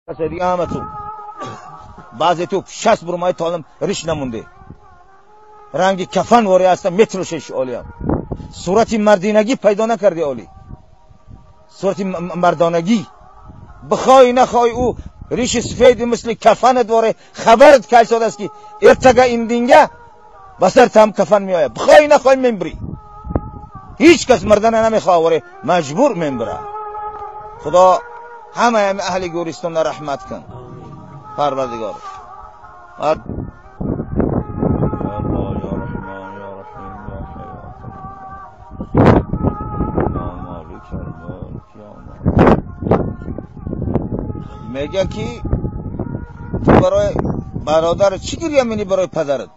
Касе дига ҳаматун баъзе ту 60 бурмаи толим риш намунде, ранги кафан вори ҳаста метрошеш. Олиям сурати мардинагӣ пайдо накарди, оли сурати мардонагӣ бихоҳӣ нахоҳӣ, ӯ риши сафеди мисли кафанат воре хабарат кайсодааст, ки эртага индинга ба сар там кафан меояд. Бихоҳӣ нахоҳӣ мембирӣ. Ҳеҷ кас мардана намехоҳад, воре маҷбур мембира. Худо ҳамаи аҳли гӯристонро раҳмат кун, Парвардигор. الله يا رحمن يا رحيم يا حي يا قيوم يا مالك الملك يا мега ки ту барои бародар чӣ гирья менӣ, барои падарат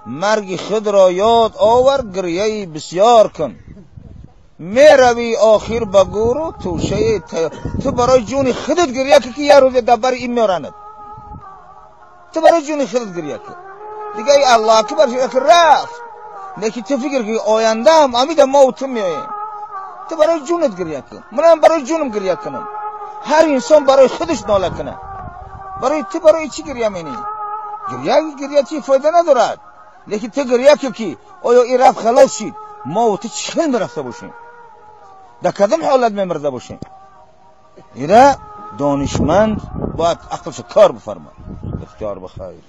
марги худро ёд овар, гирьяи бисёр кун, меравӣ охир ба гӯру тӯшаи. Ту барои ҷуни худат гирья кун, ки як рӯзе дар бари ин меоранад. Ту барои ҷуни худат гирья кун. Дига и Аллоҳ акбар ки рафт, лекин ту фикр ки ояндаам амида мо ту меоем. Ту барои ҷунат гирья кун, манам барои ҷунам гирья кунам. Ҳар инсон барои худаш нола кунад. Барои ту барои чӣ гирья менӣ? Гирья гирья чи фоида надорад, лекин ту гирья кун, ки оё ин рафт, халос шид, мо ту чӣ хел мерафта бошем, дар кадом ҳолат мемирда бошем? Ира донишманд бояд ақлшо кор бифармад. Ихтиёр бихайр.